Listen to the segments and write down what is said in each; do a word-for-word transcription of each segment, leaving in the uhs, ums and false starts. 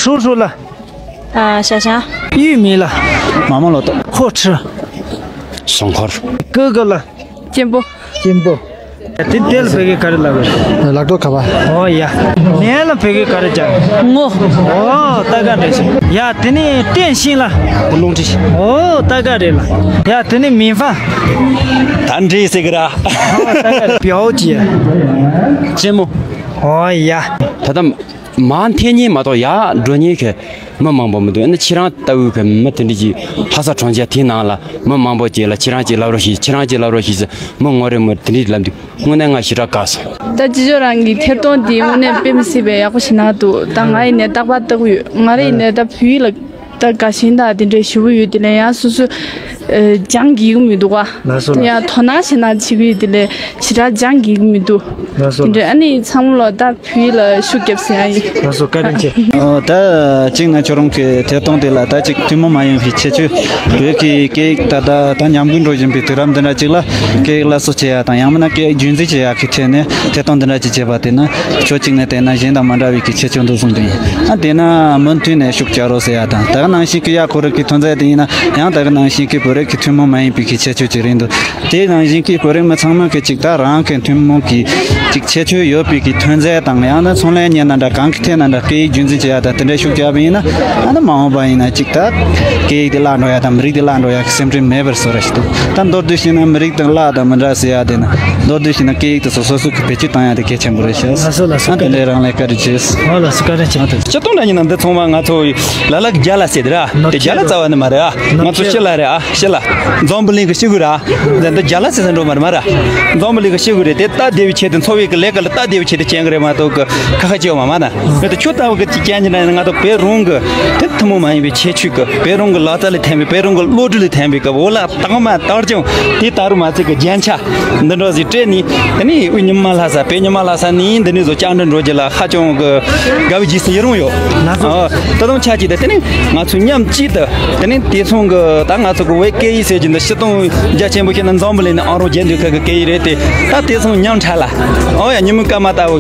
叔叔了。 ཨ། ཤ་ཤ། 玉米了。 མ་མོ་ལོ་ཏོ། 货车。 སོང་འཁོར། 哥哥了། 健步། 健步。 དེ་དེ་ལ་བོད་སྐད་ག་རེ་ལབ་དགོས། ལག་ཐོག་ཁ་པར། ཨོ་ཡ། ནས་ལ་བོད་སྐད་ག་རེ་རྒྱག་ངོ་། ཨོ་ད་ག་རེད། ཡ་དེ་ནས་བསྟན་ཤིང་ལ། 乌龙指。 ཨོ་ད་ག་རེད་ལ། ཡ་དེ་ནས་མི་ཧྥ། 弹指 ཟེར་གི་ར། ཨོ་ད་ག་རེད། 表姐。 ཅེ་མོ། ཨོ་ཡ། ད་ལྟ། མ་འཐེན་ཉིན་མ་གཏོགས་ཡར་འགྲོ་ཉིན་གྱི་མི་མང་པོ་མི་འདུག་ཨ་ནི་ཁྱེད་རང་ལྟ་བུ་གི་མི་དེ་འདྲ་གྱི་ལྷ་ས་གྲོང་ཁྱེར་དེའི་ནང་ལ་མི་མང་པོ་ཅིག་ལ་ཁྱེད་རང་ཅིག་ལབ་རོགས་ཞེས། ཁྱེད་རང་ཅིག་ལབ་རོགས་ཞེས་ཟེར། མི་ངོ་རེ་མི་དེ་འདྲ་ལབ་དུས་དངོས་གནས་ང་ཞེ་དྲག་དགའ་སོང་། ད་ཅི་ཅོ་རང་གི་ཐད་གཏོང་དེ་དངོས་གནས་དཔེ་མི་སྲིད་པའི་ཡག་པོ་ཞིག་གནང་འདུག་ད་ང་ཡིན་ནས་རྟག་པར་ལྟ་གི་ཡོད། ང་རེ་ཡིན་ནས་ད་བོད་ཡིག་ལ། ད་དགའ་ཞེན་དང་དེ་འདྲའི་ཞེ་པོ་ཡོད། དེ་ལས་ཡང་སོ་སོ་སྦྱང་གི་ཡོང་མི་འདུག་ག་ལགས་སོ། དེ་ཡང་དོ་སྣང་ཞེ་ན་བྱེད་ཀྱི་ཡོད། དེ་ལས་ཞེ་དྲག་སྦྱང་གི་ཡོང་མི་འདུག་ལགས་སོ། དེ་འདྲའི་ཨ་ནི་ཚང་མ་ལོ་ད་བོད་ཡིག་ལ་ཤུགས་རྒྱབ་ཟེར་ཡ་ཡིན། ལགས་སོ། བཀའ་དྲིན་ཆེ། ཨོ་ད་གཅིག་ནས་ཁྱོད་རང་གི་ཐད་གཏོང་དེ་ལ་ད་ཅིག་ཐུན་མོང་མ་ཡིན་པའི་ཁྱད་ཆོས། བོད་ཀྱི་སྐད་ཡིག་ད་ད་ད་ཉམས་རྒུད་འགྲོ་བཞིན་པའི་དུས་རབས་འདི་འདྲ་ཅིག་ལ་སྐད་ཡིག་སླར་གསོ་བྱེད་ཡ་དང་། ཡང་མིན་ན་སྐད་ཡིག་རྒྱུན་འཛིན་བྱེད་ཡ་གི་ཆེད་ནས་ཐད་གཏོང་འདི་འདྲ་ཅིག་བྱས་པ་དེ་ནི་ཕྱོགས་གཅིག་ནས་བལྟས་ན་གཞན་དང་མ་འདྲ་བའི་གི་ཁྱད་ཆོས་འདུག་གསུངས་དོན་ཡིན། ཨ་དེས་ན་མུ་མཐུད་ནས་ཤུགས་རྒྱག་རོགས་ཟེར་ཡ་དང་། ད་ག་ནང་བཞིན་གི་ཡ་ཁོ་རང་གི་ཐོན་རྫས་དེ་ཡིན་ན་ཡང་ད་ག་ནང་བཞིན་གི་བོད་རིགས་ཀྱི་ཐུན་མོང་མ་ཡིན་པའི་གི་ཁྱད་ཆོས་ཅིག་རེད་འདུག་དེ་ནང་བཞིན་གི་བོད་རིགས་མི་ཚང་མ་གི་ཅིག་ད་རང་གི་ཐུན་མོང་གི་ཅིག་ཁྱད་ཆོས་ཡོད་པའི་གི་ཐོན་རྫས་དང་། ཡང་ན་ཚོང་ལས་གཉེར་ན་འདྲ། གང་གི་ཐད་ན་འདྲ། སྐད་ཡིག་རྒྱུན་འཛིན་བྱེད་ཡ་དང་དེ་འདྲའི་ཤུགས་རྒྱག་པ་ཡིན་ན། ཨ་ནི་མ་འོངས་པ་ཡིན་ན་ཅིག་ད་སྐད་ཡིག་དེ་བརླག་འགྲོ་ཡ་དང་མི་རིགས་དེ་བརླག་འགྲོ་ཡ་གི་སེམས་ཁྲལ་མེད་པར་བཟོ་ར་ཞིག་འདུག་ད་མདོར་བསྡུས་བཤད་ན་མི་རིགས་དང་བརླག་དང་མི་འདྲ་ཟེར་ཡ་དེ་ན། མདོར་བསྡུས་བྱས་ན་སྐད་ཡིག་དེ་ཚོ་སོ་སོ་གི་བེད་སྤྱོད་བཏང་ཡ་དེ་གལ་ཆེན་པོ་རེད་ཤག་ལགས་སོ་ལགས་སོ། ཨ་དེ་འདྲའི་རང་ལ་བཀའ་དྲིན་ཆེ། ཨོ་ལགས་སོ། བཀའ་དྲིན་ཆེ། སྤྱིར་བཏང་ལ་ཡིན་ན་འདི་ཚང་མ་ང་ཚོ་ལ་ལ་གི་རྒྱ་ལ་ཟེར་དེ་ར། དེ་རྒྱ་ལ་རྩ་བ་ནི་མ་རེད་ཨ། ང་ཚོ་ཤི་ལ་རེད་ཨ། ཤི་ལ། འཛམ་བུ་གླིང་གི་ཤི་གུ་ར། འདི་འདི་རྒྱ་ལ་ཟེར་ས་འགྲོ་མ་རེད་མ་ར། འཛམ་བུ་གླིང་གི་ཤི་གུ་རེད། དེ་སྟབས་བདེ་བའི་ཆེད་དུ་འཚོ་བའི་གི་ལས་ཀ་ལ་སྟབས་བདེ་བའི་ཆེད་དུ་སྐྱེལ་གི་རེད་མ་གཏོགས་གི་ཁ་ཁ་སྐྱེལ་བ་མ་མ་ན། མི་དེ་ཁྱོད་ལྟ་བུ་གི་ཅིག་སྐྱེལ་གྱི་ན་ང་ཚོ་བོད་རང་གི་དེ་ཐུན་མོང་མ་ཡིན་པའི་ཁྱད་ཆོས་གི་བོད་རང་གི་ལག་རྩལ་ལས་ཐོན་པའི་བོད་རང་གི་བློ་གྲོས་ལས་ཐོན་པའི་གི་འོ་ལ། དང་མ་དར་ཅང་དེ་ད་རུང་མ་ཚིག་གི་རྒྱན་ཆ་འདི་འདྲ་ཞིག་སྤྲས་ནས། དེ་ནས་དབུས་ཉི་མ་ལྷ་ས། བོད་ཉི་མ་ལྷ་ས་ནས་འདི་ནས་བཟོ་བཅར་འདྲི་འགྲོ་རྒྱུ་ལ་ཧ་ཅང་གི་དགའ་བའི་རྗེས་སུ་ཡི་རང་ཡོད། ལགས་སོ། ཨ་ད་དུང་ཆ་གཅིག་ཏུ་དེ་ནས་ང་ཚོ་མཉམ་གཅིག་ཏུ་དེ་ནས་དེ་སོང་གི་ད་ང་ཚོ་གི་བོད་སྐད་ཡིག་ཟེར་གྱི་འདི་སྤྱིར་བཏང་རྒྱ་ཆེན་པོ་བཤད་ན་འཛམ་བུ་གླིང་ནས་ཨང་རོ་བརྒྱད་འདུས་ཁག་གི་སྐད་ཡིག་རེད་དེ། ད་དེ་སོང་མཉམ་འཕྲད་ལ། ཨོ་ཡ་ཉིན་མོའི་སྐར་མ་ལྟ་བུ་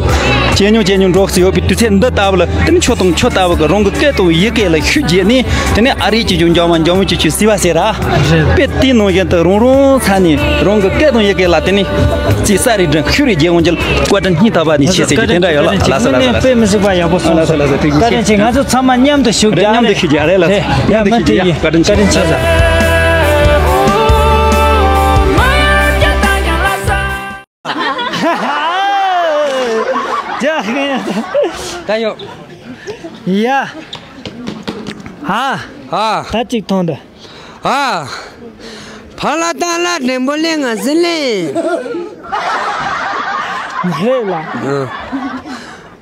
ཇེ་ཉུང་ཇེ་ཉུང་འགྲོ་སྲིད་ཡོད་པའི་དུས་ཚོད་འདི་ལྟ་བུ་ལ། དེ་ནས་ཁྱོད་དང་ཁྱོད་ལྟ་བུ་གི་རང་གི་སྐད་དང་ཡི་གེ་ལ་ཤུགས་རྒྱས་ནས། དེ་ནས་ཨ་རིའི་སྤྱི་ཁྱབ་འཇར་མན། འཇར་མན་སྤྱི་ཁྱབ་སི་བ་ཟེར་ར། རེད། དཔེ་དེའི་ནང་བཞིན་དུ་རང་རང་ས་ནས་རང་གི་སྐད་དང་ཡི་གེ་ལ་དེ་ནས་རྩིས་ས་རེ་འདྲ་ཤུགས་རེ་རྒྱས་འོང་རྒྱུ་བཀའ་དྲིན་སྙིང་ཐག་པ་ནས་ཆེ་ཟེར་གྱི་དེ་འདྲ་ཡོད་ལ། ལགས་སོ་ལགས་སོ་ལགས་སོ། དཔེ་མི་སྲིད་པ་ཡག་པོ་གསུངས་སོང་། ལགས་སོ་ལགས་སོ། ཐུགས་རྗེ་ཆེ། བཀའ་དྲིན་ཆེ། ང་ཚོ་ཚང་མ་མཉམ་དུ་ཞུགས་རྒྱག་རེད། མཉམ་དུ་ཞུགས་རྒྱག་རེད་ལགས། ཡ་མི་དེ་ཡིན། བཀའ་དྲིན་ཆེ། བཀའ་དྲིན་ཆེ་ས། ད་ཡོ། ཡ། ཧ། ཧ། ད་ཅིག་ཐོང་དང་། ཨ། ཕ་ལ་ཏ་ལ་འགྲེང་བུ་ལེ་ང་སི་ལེ། མ་རེད་ལ། ཨ།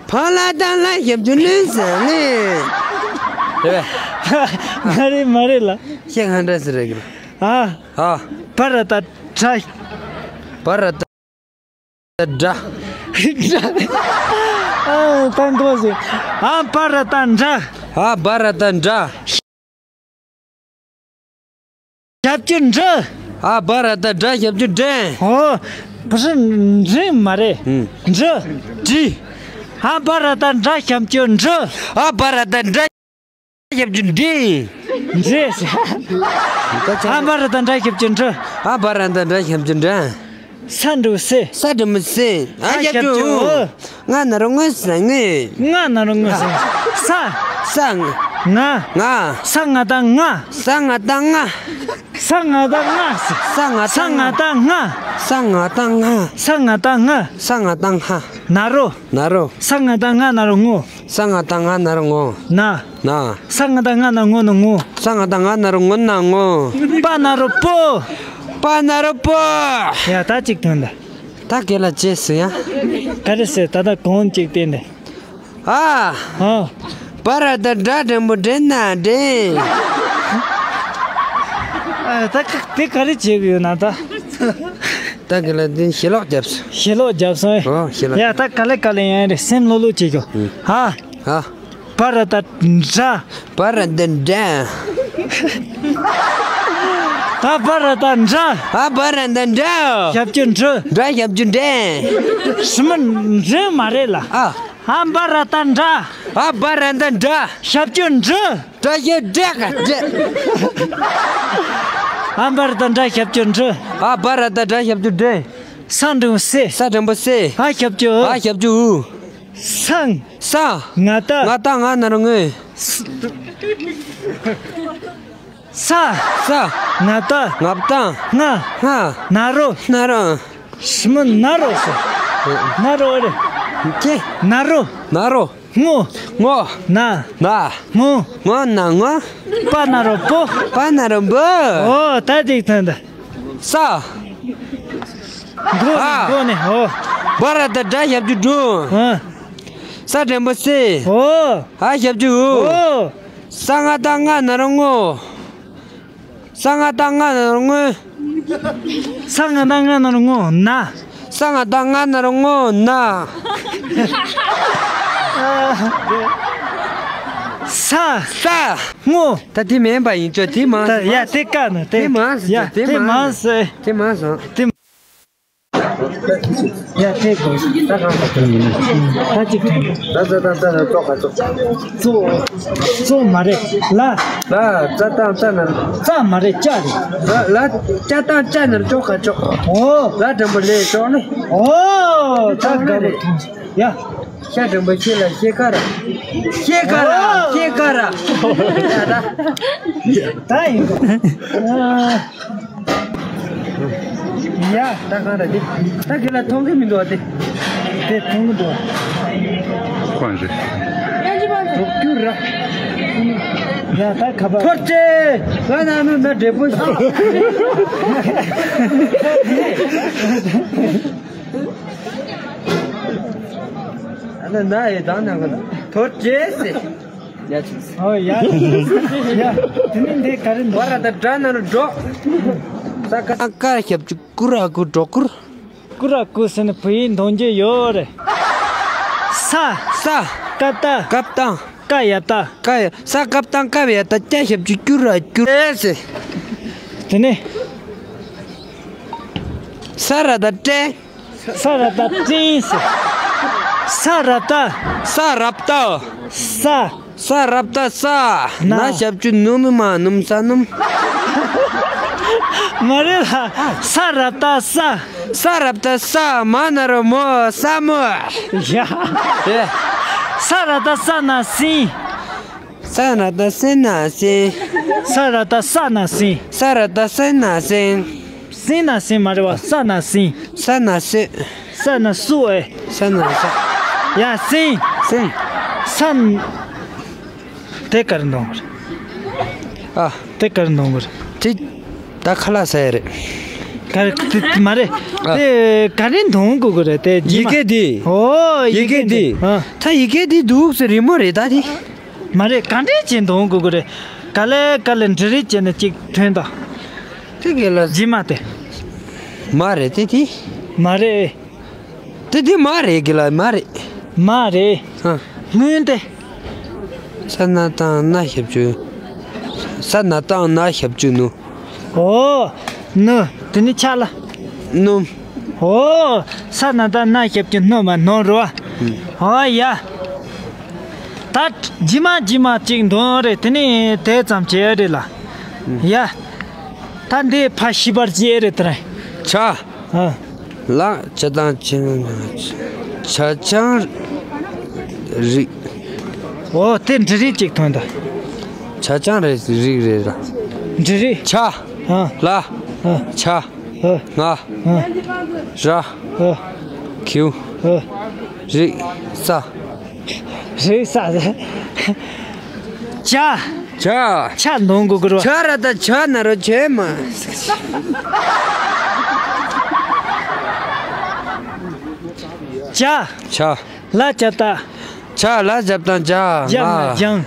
ཕ་ལ་ཏ་ལ་ཞབས་ཀྱུ་ལེ་ཟ་ལེ། རེད་པས། མ་རེད་མ་རེད་ལ། ཤེས་གང་འདྲ་ཟེར་རེད་གི། ཨ། ཨ། པ་ར་ཏ་དྲ། པ་ར་ཏ། དྲ། ཨ། ད་འགྲོ་ཟེར། ཨ། པ་ར་ཏ་དྲ། ཨ། པ་ར་ཏ་དྲ། ཞབས་ཀྱུ་འབྲི། ཨ། པ་ར་ཏ་དྲ་ཞབས་ཀྱུ་འབྲི། ཨོ། པ་ར་འབྲི་མ་རེད། ཨུམ། འབྲི། འབྲི། ཨ། པ་ར་ཏ་དྲ་ཞབས་ཀྱུ་འབྲི། ཨ། པ་ར་ཏ་དྲ་ཞབས་ཀྱུ་འབྲི། འབྲི། ཨ། པ་ར་ཏ་དྲ་ཞབས་ཀྱུ་འབྲི། ཨ། པ་ར་ཏ་དྲ་ཞབས་ཀྱུ་འབྲི། ས་འགྲོ་སི། ས་འགྲོ་མི་སི། ཨ། ཨ། ཞབས་ཀྱུ་ཞབས་ཀྱུ་འོ། ང་ན་རོ་ངོ་ས་ངེ། ང་ན་རོ་ངོ་ས། ས། ས་ང་། ང་། ང་། ས་ང་ཏ་ང་། ས་ང་ཏ་ང་། ས་ང་ཏ་ང་། ས་ང་ཏ་ང་། ས་ང་ཏ་ང་། ས་ང་ཏ་ང་། ས་ང་ཏ་ང་། ན་རོ། ན་རོ། ས་ང་ཏ་ང་ན་རོ་ངོ། ས་ང་ཏ་ང་ན་རོ་ངོ། ན། ན། ས་ང་ཏ་ང་ན་ངོ་ན་ངོ། ས་ང་ཏ་ང་ན་རོ་ངོ་ན་ངོ། པ་ན་རོ་པོ། པ་ན་རོ་པོ། ཡ་ད་ཅིག་ཐོན་ད། ད་ག་ལ་ཅེས་སུ་ཡ། ག་རེ་ཟེར་ད་ད་གོང་ཅིག་བསྟན་ཏེ། ཨ། ཨ། པ་ར་ཏ་དྲ་འགྲེང་བུ་འདྲེ་ན་འདྲེ། ཨ། ད་ག་དེ་ག་རེ་བྱེད་ཀྱི་ཡོད་ན་ད། ད་ག་ལ་དེ་ཞེ་ལོག་བརྒྱབ་སོང་། ཞེ་ལོག་བརྒྱབ་སོང་ཨེ། ཨོ་ཞེ་ལོག་ཡ་ད་ག་ལེ་ག་ལེ་ཡང་རེད་སེམས་ལྷོད་ལྷོད་བྱེད་རྒྱུ། ཨ། ཨ། པ་ར་ཏ་དྲ། པ་ར་ཏ་དྲ། ཨ། པ་ར་ཏ་དྲ། ཨ། པ་ར་ཏ་དྲ། ཞབས་ཀྱུ་འབྲི། དྲ་ཞབས་ཀྱུ་འབྲི། ཞི་མི་འབྲི་མ་རེད་ལ། ཨ། ཨ། པ་ར་ཏ་དྲ། ཨ་བ་ར་ད་འདྲ། ཞབས་ཀྱུ་འབྲུ། འདྲ་ཞབས་འདྲ་ག་འདྲ། ཨ་བ་ར་ད་འདྲ་ཞབས་ཀྱུ་འབྲུ། ཨ་བ་ར་ད་འདྲ་ཞབས་ཀྱུ་འབྲུ། ས་འགྲེང་བུ་སེ། ས་འགྲེང་བུ་སེ། ཨ་ཞབས་ཀྱུ་འུ། ཨ་ཞབས་ཀྱུ་འུ། ས། ས། ང་ད། ང་ད་ང་ན་རོ་ངོ་། ས། ས། ང་ད། ང་ད། ང་། ང་། ན་རོ། ན་རོ། ཞི་མོ་ན་རོ་སོ། ན་རོ་རེད། ཀྱེ། ན་རོ། ན་རོ། སྔོ། སྔོ། ན། ན། སྔོ། སྔོ་ན་སྔོ། པ་ན་རོ་པོ། པ་ན་རོ་པོ། ཨོ་ད་ཅིག་ཐོན་ད། ས། མགོ་ནས། ཨ། མགོ་ནས། ཨོ། བ་ར་ད་འདྲ་ཞབས་ཀྱུ་འབྲུ། ཨ། ས་འགྲེང་བུ་སེ། ཨོ། ཨ་ཞབས་ཀྱུ་འུ། ཨོ། ས་ང་ད་ང་ན་རོ་སྔོ། ས་ང་ད་ང་ན་རོ་སྔོ། ས་ང་ད་ང་ན་རོ་སྔོ་ན། ས་ང་ད་ང་ན་རོ་སྔོ་ན། ས། ས། སྔོ། ད་དེ་མིན་པ་ཡིན་ཅོ་དེ་མ། ད་ཡ་དེ་ཀ་ན་དེ། དེ་མ་ཟེར། ཡ་དེ་དེ་མ་མ་ཟེར། དེ་མ་ཟེར། དེ། ཡ་དེ་གོ། ད་གང་ད་ཅིག་ད་ད་ད་ད་ད་ཙོག་ག་ཙོག་ཙོག་ཙོག་མ་རེད་ལ། ལ་ཙ་ཏང་ཙ་ན་ཙ་མ་རེད་ཅ་རེད། ལ་ལ་ཙ་ཏང་ཙ་ན་ཙོག་ག་ཙོག་ཨོ། ལ་འགྲེང་བུ་ལེ་ཙོག་ལེ། ཨོ། ད་ག་རེད། ཡ། ཤ་འགྲེང་བུ་ཤེ་ལ་ཤེ་ཀ་ར། ཤེ་ཀ་ར། ཨོ། ཤེ་ཀ་ར། ཡ་ད། ད་ཡིན་གོ། ཡ། ད་གང་ར་དེ། ད་གི་ལ་མཐོང་གི་མི་འདུག་བ་དེ། དེ་མཐོང་གི་འདུག་བ། ཁོ་རེད། འགྲོ་རྒྱུ་ར། ཡ་ད་ཁ་པར། ཐོར་ཅེ། ང་ན་ནུ་ན་འབྲས་བུ། ཨ་ན་ན་ཡེ་དང་ན་ག་ན་ཐོར་ཅེ་སེ། ཡ་ཅིག་ཨོ་ཡ། ཡ། དེ་ནི་འདི་ག་རེ་འདུག་བ་ར་ད་དྲ་ན་རུ་འགྲོ། ས་ཀ་ཀ་ཞབས་ཀྱུ་ཀུ་ར་ཀུ་འགྲོ་ཀུར། ཀུ་ར་ཀུ་ཟེར་ནི་བོད་ཡིག་འདོན་རྒྱུ་ཡོད་རེད། ས། ས། ཀ་ཏ། ཀབ་ཏང་། ཀ་ཡ་ཏ། ཀ་ཡ། ས་ཀབ་ཏང་ཀབ་ཡ་ཏ་ཀྱ་ཞབས་ཀྱུ་ཀྱུ་ར་ཀྱུ་རེད་ཟེར། དེ་ནི། ས་ར་ད་ཏྲེ། ས་ར་ད་ཏྲིན་ཟེར། ས་ར་ད། ས་རབ་ད། ས། ས་རབ་ད་ས། ན། ན་ཞབས་ཀྱུ་ནུ་མི་མ་ནུམ་ས་ནུམ། མ་རེད་ལ། ས་རབ་ད་ས། ས་རབ་ད་ས་མ་ན་རོ་མོ་ས་མོ། ཡ། ཨེ། ས་ར་ད་ས་ན་སིན། ས་ར་ད་སེ་ན་སེ། ས་ར་ད་ས་ན་སིན། ས་ར་ད་སེ་ན་སེ། སིན་ན་སིན་མ་རེད་བ། ས་ན་སིན། ས་ན་སེ། ས་ན་སུ་ཨེ། ས་ན་ས། ཡ་སིན། སིན། ས་ན། དེ་གར་འདོང་གར། ཨ། དེ་གར་འདོང་གར། དེ། ད་ཁ་ལག་ཟ་ཡ་རེད། ག་རེ་དེ་དེ་མ་རེད། ཨ། དེ་ག་རེ་འདོང་དགོས་གི་རེད་དེ་ཡི་གེ་དེ། ཨོ་ཡི་གེ་དེ། ཨ། ད་ཡི་གེ་དེ་འདུག་ཟེར་རི་མོ་རེད་ད་དེ། མ་རེད། ག་འདྲས་བྱས་འདོང་དགོས་ཀྱི་རེད། ག་ལེ་ག་ལེ་འབྲི་རིགས་བྱས་ནས་གཅིག་ཐོན་དང་། དེ་ག་ལ། རྗེས་མ་དེ། མ་རེད་དེ་དེ། མ་རེད། དེ་དེ་མ་རེད་གི་ལ་མ་རེད། མ་རེད། ཧ། སྔོན་དེ། ས་ན་བཏང་ན་ཞབས་ཀྱུ། ས་ན་བཏང་ན་ཞབས་ཀྱུ་ནུ། ཨོ། ནུ། དེ་ནི་ཆ་ལ། ནུ། ཨོ། ས་ན་བཏང་ན་ཞབས་ཀྱུ་ནུ་མ་ནོ་རོ། ཨོ་ཡ། ད་ཇི་མ་ཇི་མ་ཅིག་འདོན་རེད། དེ་ནི་དེ་ཙམ་བྱེད་རེད་ལ། ཡ། ད་འདི་ཕ་ཤི་པར་བྱེད་རེད་དེ་རེད། ཆ། ཨ། ལ་ཆ་དང་ཆ། ཆ་ཆང་རིགས། ཨོ་དེ་འབྲི་རིགས་ཅིག་ཐོན་ད། ཆ་ཆང་རིགས་རིགས་རེད་ལ། འབྲི་རིགས། ཆ། ཨ། ལ། ཨ། ཆ། ཨ། ང་། ཨ། ར། ཨ། གིའུ། ཨ། རིགས། ས། རིགས་ས། ཆ། ཆ། ཆ་འདོན་དགོས་ཀྱི་རེད་བ། ཆ་ར་ད་ཆ་ན་རོ་ཆེ་མ། ཆ། ཆ། ལ་ཆ་ད། ཆ་ལ་ཞབས་དང་ཇ། ཇ་ང་ང་། ཇང་།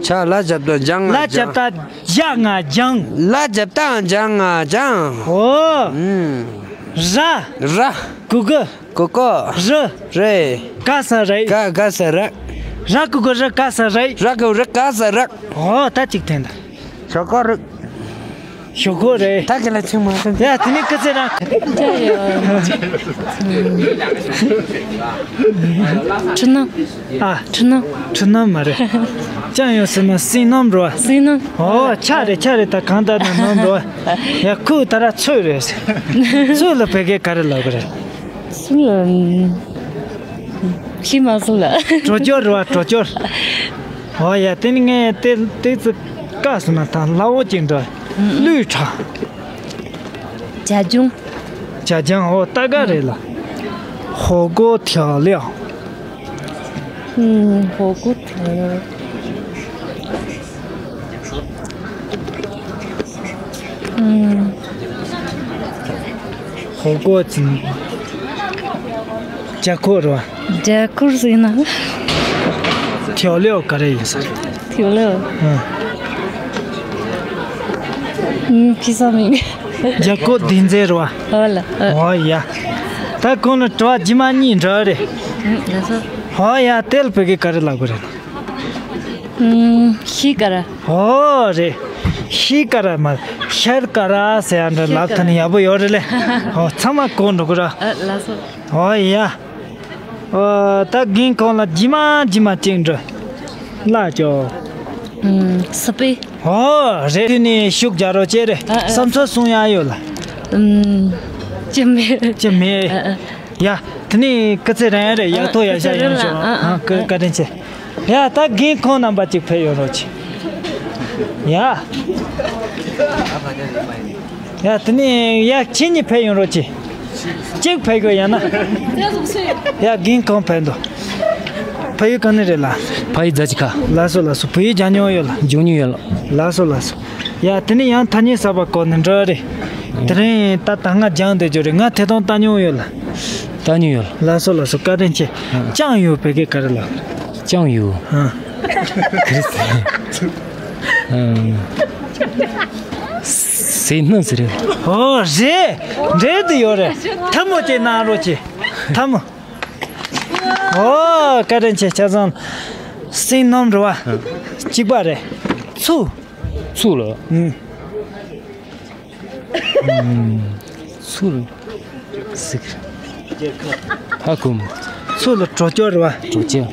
ཆ་ལ་ཞབས་དང་ཇ་ང་ལ་ཞབས་ད་ཇ་ང་ཇང་། ལ་ཞབས་དང་ཇ་ང་ཇང་། ཨོ། ཨུམ། ར། ར། གུ་གུ། གུ་གུ། རི། རི། ག་ས་རི། ག་ག་ས་རི། ར་གུ་གུ་རི་ག་ས་རི། ར་གུ་རི་ག་ས་རི། ཨོ་ད་ཅིག་ཐོན་ད། ཞོག་ཀ་རི། ཞོག་ཁོག་རེད། ད་ག་ལ་ཆུང་མ་ཐོན། ཡ་དེ་ནི་སྐུ་ཚེ་རིང་། ཅི་ཡོད། ཁྲི་ནང་། ཨ། ཁྲི་ནང་། ཁྲི་ནང་མ་རེད། ཅང་ཡོད་ཟེར་ན་སྲིན་ནམ་རོ། སྲིན་ནམ། ཨོ་ཆ་རེད་ཆ་རེད། ད་གང་ལྟར་ན་ནམ་རོ། ཡ་ཁོ་ད་ར་ཚོད་རེད། ཚོད་ལ་བོད་སྐད་ག་རེ་ལབ་གི་རེད། ཚོད་ལ། ཤི་མ་སོང་ལ། གྲོ་ཅོར་རོ། གྲོ་ཅོར། ཨོ་ཡ་དེ་ནི་ངས་དེ་དེ་ཚོ་བཀག་སོང་ན་ད་སླ་བོ་ཅིག་འགྲོ། ལུས་ཁྲག་ཇ་ལྗང་། ཇ་ལྗང་། ཨོ་ལྟ་ག་རེད་ལ། ཧོ་གོ་ཐེའོ་ལེའོ། ཧོ་གོ་ཐེའོ་ལེའོ། ཧོ་གོ་ཅིང་། ཇ་ཁོ་རོ། ཇ་ཁོར་ཟེར་ན། ཐེའོ་ལེའོ་ག་རེ་ཡིན་ས་རེད། ཐེའོ་ལེའོ། ཨ། ཨུམ། ཁི་ས་མིང་། ཇ་ཁོ་དིན་ཛེ་རོ། ཨོ་ལ། ཨོ། ཨོ་ཡ། ད་ཁོང་ལ་དྲི་བ་རྗེས་མ་གཉིས་འདྲ་རེད། ཨུམ། ལགས་སོ། ཨོ་ཡ། དེ་ལ་བོད་སྐད་ག་རེ་ལབ་དགོས་རེད། ཨུམ། ཤི་ཀ་ར། ཨོ་རེད། ཤི་ཀ་ར་མ། ཤར་ཀ་ར་ཟེར་ཡ་འདྲ་ལབ་ཐུབ་ན་ཡག་པོ་ཡོད་རེད་ལེ། ཨོ་ཚང་མ་གོ་འགྲོ་གི་ར། ཨ། ལགས་སོ། ཨོ་ཡ། ཨོ་ད་རྒན་ཁོང་ལ་རྗེས་མ་རྗེས་མ་གཅིག་འདྲི། ལ་ཅོ། ཨུམ། སི་པི། ཨོ་རེད། དེ་ནས་ཤུགས་རྒྱག་རོགས་བྱེད་རེད། ཨ་ཨ། བསམ་ཚུལ་གསུང་ཡ་ཡོད་ལ། ཨུམ། ཅི་མེད། ཅི་མེད། ཨ་ཨ། ཡ་དེ་ནས་སྐུ་ཚེ་རིང་རེད། ཡག་ཐོག་ཡག་ཤ་ཡོང་ཤོག་ཨ་ཨ། ཨ་སྐུ་བཀའ་དྲིན་ཆེ། ཡ་ད་རྒན་ཁོང་རྣམ་པ་གཅིག་ཕེབས་ཡོང་རོགས་གྱིས། ཡ། ཡ་དེ་ནས་ཡ་ཁྱེད་གཉིས་ཕེབས་ཡོང་རོགས་གྱིས། གཅིག་ཕེབས་དགོས་ཡང་ན། ཡ་རྒན་ཁོང་ཕེབས་འདུག་ཕ་ཡུལ་ག་ནས་རེད་ལ། ཕ་ཡུལ་རྫ་ཆུ་ཁ། ལགས་སོ་ལགས་སོ། བོད་ཡིག་སྦྱང་མྱོང་ཡོད་ལ། སྦྱང་མྱོང་ཡོད་ལ། ལགས་སོ་ལགས་སོ། ཡ་དེ་ནས་ཡང་ཐ་སྙད་གསར་པ་གོ་ནས་འགྲོ་རེད། དེ་རིང་ད་ད་སྔ་སྦྱངས་བསྡད་རྒྱུ་རེད། ང་ཐད་གཏོང་ལྟ་མྱོང་ཡོད་ལ། ལྟ་མྱོང་ཡོད་ལ། ལགས་སོ་ལགས་སོ། བཀའ་དྲིན་ཆེ། ཨ། ཅང་ཡུ་བོད་སྐད་ག་རེ་ལབ། ཅང་ཡུ། ཨ། ཁི་རི་སི། ཨ། ཟས་སྣ་ཟེར་རེད། ཨོ་རེད། འབྲེལ་དུ་ཡོད་རེད། ཐལ་མོ་སྦྱར་གནང་རོགས་གྱིས། ཐལ་མོ། ཨོ་བཀའ་དྲིན་ཆེ། ཆ་ཚང་སྲིན་ནམ་རེད་བ། གཅིག་པ་རེད། ཚུགས། ཚུགས་ལ། ཨུམ། ཚུར་ཟིག་ཧ་གོ་མོ། ཚུར་ལ་གྲོ་ཅོར་རེད་བ། གྲོ་ཅོར།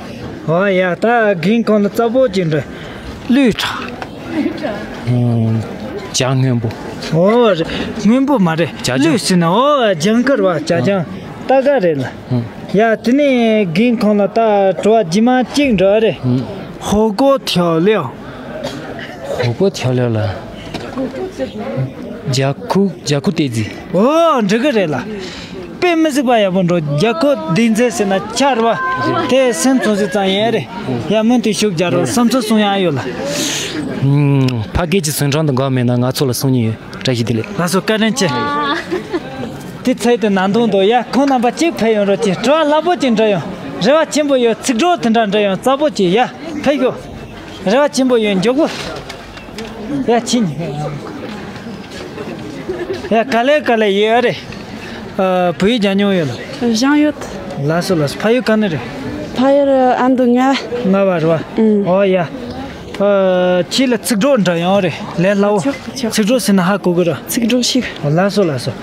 ཨོ་ཡ་ད་རྒན་ཁོང་ལ་རྩ་བོ་ཅིག་འདྲ། ལུས་ཁྲག་ཇ་སྔོན་པོ། ཨོ་རེད། སྔོན་པོ་མ་རེད། ཇ་ལྗང་། ལུས་ཟེར་ན་ཨོ་ཇ་མཁར་བ་ཇ་ལྗང་། ད་ག་རེད་ལ། ཡ་དེ་ནས་རྒན་ཁོང་ལ་ད་དྲི་བ་རྗེས་མ་གཅིག་འདྲ་རེད། ཧོ་གོ་ཐེའོ་ལེའོ། ཧོ་གོ་ཐེའོ་ལེའོ་ལ། ཇ་ཁུ་ཇ་ཁུ་ཏེ་ཛི། ཨོ་འགྲིག་གི་རེད་ལ། དཔེ་མི་སྲིད་པ་ཡག་པོ་འགྲོ། ཇ་ཁུ་ཏེ་ཛི་ཟེར་ན་ཆར་བ། དེ་སེམས་ཚོ་ཟི་ཙང་ཡས་རེད། ཡ་མུན་དུ་ཤུགས་རྒྱག་རོགས། བསམ་ཚུལ་གསུང་ཡག་ཡོད་ལ། ཕ་སྐད་ཀྱི་ཟིན་གྲངས་དང་འགའ་མེད་ན་ང་ཚོ་ལ་གསུང་ཉེ་ཡོད། བཀྲ་ཤིས་བདེ་ལེགས། ལགས་སོ་བཀའ་དྲིན་ཆེ། དེ་ཚད་དུ་ན་མཐོང་དོ། ཡ་ཁོང་རྣམ་པ་གཅིག་ཕེབས་ཡོང་རོགས་གྱིས། དྲི་བ་སླ་པོ་གཅིག་འདྲི་ཡོང་། རེ་བ་ཆེན་པོ་ཡོད། ཚིག་གྲོགས་དེ་འདྲ་འདྲི་ཡོང་། རྩ་པོ་གཅིག་ཡ་ཕེབས་ཤོག་རེ་བ་ཆེན་པོ་ཡོད། མགྱོགས་པོ། ཡ་ཕྱིན། ཡ་ག་ལེ་ག་ལེ་ཡོད་རེད། ཨ། བོད་ཡིག་སྦྱང་མྱོང་ཡོད་ལ། སྦྱང་ཡོད། ལགས་སོ་ལགས་སོ། ཕ་ཡུལ་ག་ནས་རེད། ཕ་ཡུལ་ཨ་མདོ་རྔ། རྔ་བ་རེད་བ། ཨུམ། ཨོ་ཡ། ཨ། ཁྱེད་ལ་ཚིག་གྲོགས་འདྲ་ཡོང་རེད། ལས་སླ་བོ། ཆོག་ཆོག་ཚིག་གྲོགས་ཟེར་ན་ཧ་གོ་གི་རེད། ཚིག་གྲོགས་ཤིག་ལགས་སོ་ལགས་སོ།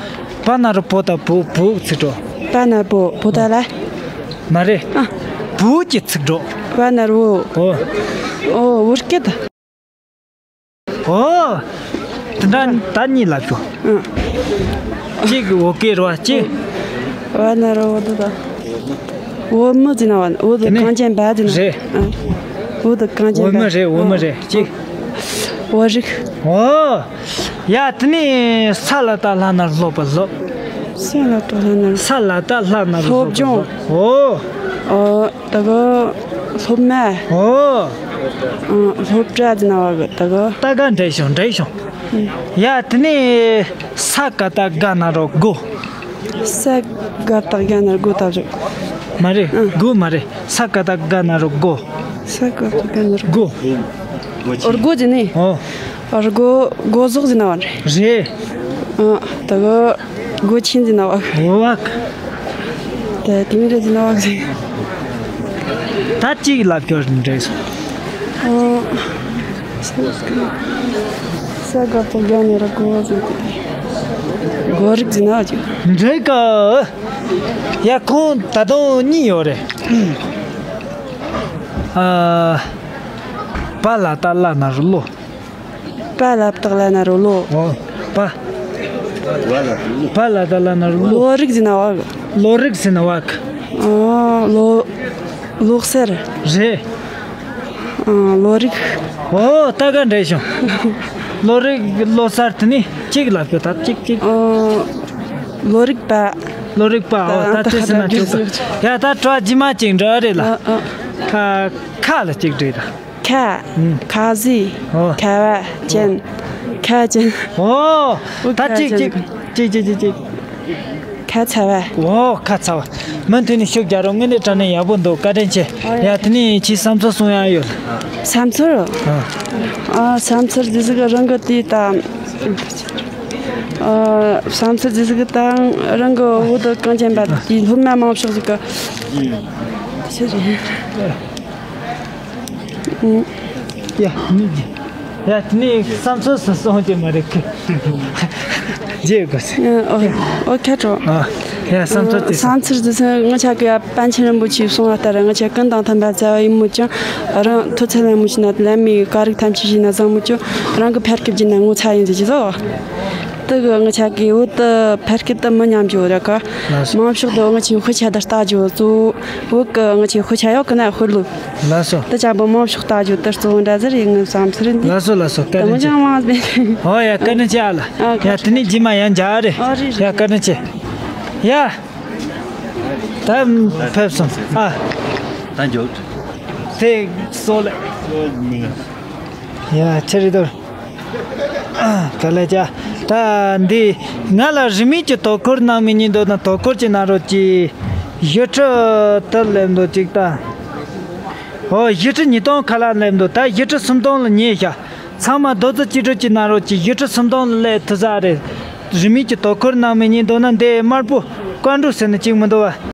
པ་ན་རོ་པོ་ད་བུ་བུ་ཚིག་གྲོགས། པ་ན་བོ་བོ་ད་ལ། མ་རེད། ཨ། བུ་གྱི་ཚིག་གྲོགས། པ་ན་རོ། ཨོ། ཨོ་བོད་སྐད་ད། ཨོ། དེ་འདྲ་ད་གཉིས་ལབ་ཤོག་ཨ། གཅིག་བོད་སྐད་རེད་བ། གཅིག་བ་ན་རོ་བོ་ད་ད། བོད་མི་ཟེར་ན་བ། བོད་དེ་ནི་གངས་ཅན་པ་ཟེར་ན། རེད། ཨ། བོད་དེ་གངས་ཅན་པ། བོད་མི་རེད། བོད་མི་རེད། གཅིག་བོད་རིགས། ཨོ། ཡ་དེ་ནི་ས་ལ་ད་ལྷ་ན་རོ་སློབ་པ་སློབ། ས་ལ་ད་ལྷ་ན་རོ། ས་ལ་ད་ལྷ་ན་རོ་སློབ་པ་སློབ། ཨོ། ཨོ། ད་ག་སློབ་མ། ཨོ། ཨ། སློབ་གྲྭ་ཟེར་ན་བ་གི་ད་ག་ད་ག་འགྲིག་སོང་། འགྲིག་སོང་། ཨུ། ཡ་དེ་ནས་ས་ག་བཏགས་སྒ་ན་རོ་སྒོ། ས་ག་བཏགས་སྒ་ན་རོ་སྒོ་ད་བཞག་མ་རེད། ཨུ། སྒོ་མ་རེད། ས་ག་བཏགས་སྒ་ན་རོ་སྒོ། ས་ག་བཏགས་སྒ་ན་རོ། སྒོ། ཨོ་སྒོ་ཟེར་ནི། ཨོ། སྒོ་སྒོ་ཟོག་ཟེར་ན་བ་རེད། རེད། ཨ། ད་ག་སྒོ་ཆེན་ཟེར་ན་བ། འོ་བ། ད་དེ་མི་རེད་ཟེར་ན་བ་ཟེར། ད་གཅིག་ལབ་སྐྱོར་འདྲ་སོང་། ཨ། ས་དགའ་པོ་རྒྱ་ནས་ར་གོ་བ་ཟིན་ཏེ། གོ་རིག་ཟིན་ན་ཅིག་འགྲིག་གི། ཡ་ཁོང་ད་དུང་གཉིས་ཡོད་རེད། ཨ། པ་ལ་ཏ་ལ་ན་རུ་ལོ། པ་ལ་བཏགས་ལ་ན་རུ་ལོ། ཨོ། པ། པ་ལ་ཏ་ལ་ན་རུ་ལོ། ལོ་རིག་ཟིན་ན་བ་གི། ལོ་རིག་ཟིན་ན་བ་གི། ཨ། ལོ། ལོ་གསར། རེད། ཨ། ལོ་རིག་ཨོ། ད་ག་འདྲ་བྱུང་། ལོ་རིག་ལོ་གསར་དེ་ནི་གཅིག་ལབ་རྒྱུ་ད་གཅིག་གཅིག་ཨ། ལོ་རིག་པ། ལོ་རིག་པ། ཨོ། ད་ད་དེ་ཟེར་ན་ད་ཆོག་གི། ཡ་ད་དྲ་རྗེས་མ་གཅིག་འདྲ་རེད་ལ། ཨ་ཨ། ཁ་ཁ་ལ་གཅིག་འདྲ་རེད་ད། ཁ། ཨུམ། ཁ་ཟས། ཨོ། ཁ་བ་ཅན། ཁ་ཅན། ཨོ། ཨོ་ད་ཁ་གཅིག་ཅན། གཅིག་གཅིག་གཅིག་གཅིག་གཅིག་ཁ་ཚ་བ། ཨོ་ཁ་ཚ་བ། མུ་མཐུད་ནས་ཤུགས་རྒྱག་རོགས། དངོས་གནས་དྲང་གནས་ཡག་པོ་འདུག་བཀའ་དྲིན་ཆེ། ཨོ་ཡ། ཡ་དེ་ནས་ཁྱེད་བསམ་ཚུལ་གསུང་ཡག་ཡོད། བསམ་ཚུལ། ཨ། ཨ། བསམ་ཚུལ་འདི་ཟིག་རང་གི་དེ་ད། ཨ། བསམ་ཚུལ་འདི་ཟིག་ད་རང་གི་བོད་དུ་གངས་ཅན་པ་དེ་སློབ་མ་མང་ཤོས་ཟིག་གི། ཆི་རེད། ཡ། ཡ། དེ་ནས་བསམ་ཚུལ་སུ་གསུང་གི་མ་རེད་གི། རྗེས་དགོས། ཨོ། ཨོ་ཁ་དྲོ། ཨ། ཡ་བསམ་ཚུལ་དེ་བསམ་ཚུལ་དེ་ཚོ་ང་ཆ་གི་ཡ་པཎ་ཆེན་རིན་པོ་ཆེས་གསུངས་པ་ལྟར་ང་ཆ་ཀུན་དང་མཐུན་པར་བྱ་བ་ཡིན་མོད་ཀྱང་། རང་མཐོ་ཚད་ལ་མོ་ཤེས་ན་ལམ་མི་ག་རིགས་ཐམས་ཅད་ཤེས་ན་བཟང་མོད་ཀྱང་རང་གི་ཕར་སྐྱིད་ཀྱི་ན་ངོ་ཚ་ཡིན་ཟེར་གྱི་ཟོ། དེ་གི་ང་ཆ་གི་བོད་དུ་ཕར་སྐྱིད་དུ་མི་ཉམས་རྒྱུ་ར་ག། ལགས་སོ། མང་ཤོས་དུ་ང་ཆེན་དཔེ་ཆ་དར་ལྟ་རྒྱུ་གཙོ་བོ། བོད་གི་ང་ཆེན་དཔེ་ཆ་ཡོད་གི་ན་དཔེ་ལོ། ལགས་སོ། དེ་ཅག་པོ་མང་ཤོས་ལྟ་རྒྱུ་དེ་གཙོ་བོ་འདྲ་ཟེར་ཡིན་ངའི་བསམ་ཚུལ་འདི། ལགས་སོ་ལགས་སོ། བཀའ་དྲིན་ཆེ། ཨོ་ཡ་བཀའ་དྲིན་ཆེ་ཨ་ལ། ཨ། ཡ་དེ་ནས་རྗེས་མ་ཡང་མཇལ་རེ། ཨ་རེད་རེད། ཡ་བཀའ་དྲིན་ཆེ། ཡ། ད་ཕེབས་སོང་ཨ། ད་མཇལ། དེ་སོ་ལེ། ཡ་ཆེ་རེད་དོ། ད་ལས་ཀྱ། ད་འདི་ང་ལ་རིན་མེད་ཀྱི་དོ་ཁུར་གནང་མི་ཉིན་འདོད་ན་དོ་ཁུར་གྱི་ནང་རོགས་ཀྱི་ཡུལ་གྲུ་དུ་སླེབས་འདུག་ཅིག་ད། ཨོ་ཡུལ་གྲུ་ཉིས་སྟོང་ཁ་ལ་སླེབས་འདུག་ད་ཡུལ་གྲུ་སུམ་སྟོང་ལ་ཉེ་ཤ། ཚང་མ་རྡོ་རྩི་གཅིག་སྒྲིལ་གྱི་ནང་རོགས་ཀྱི་ཡུལ་གྲུ་སུམ་སྟོང་ལ་སླེབས་ཐུབ་ས་རེད། རིན་མེད་ཀྱི་དོ་ཁུར་གནང་མི་ཉིན་འདོད་ན་འདི་དམར་པོ་བཀའ་འགྲོ་ཟེར་ནི་ཅིག་མི་འདུག་བ།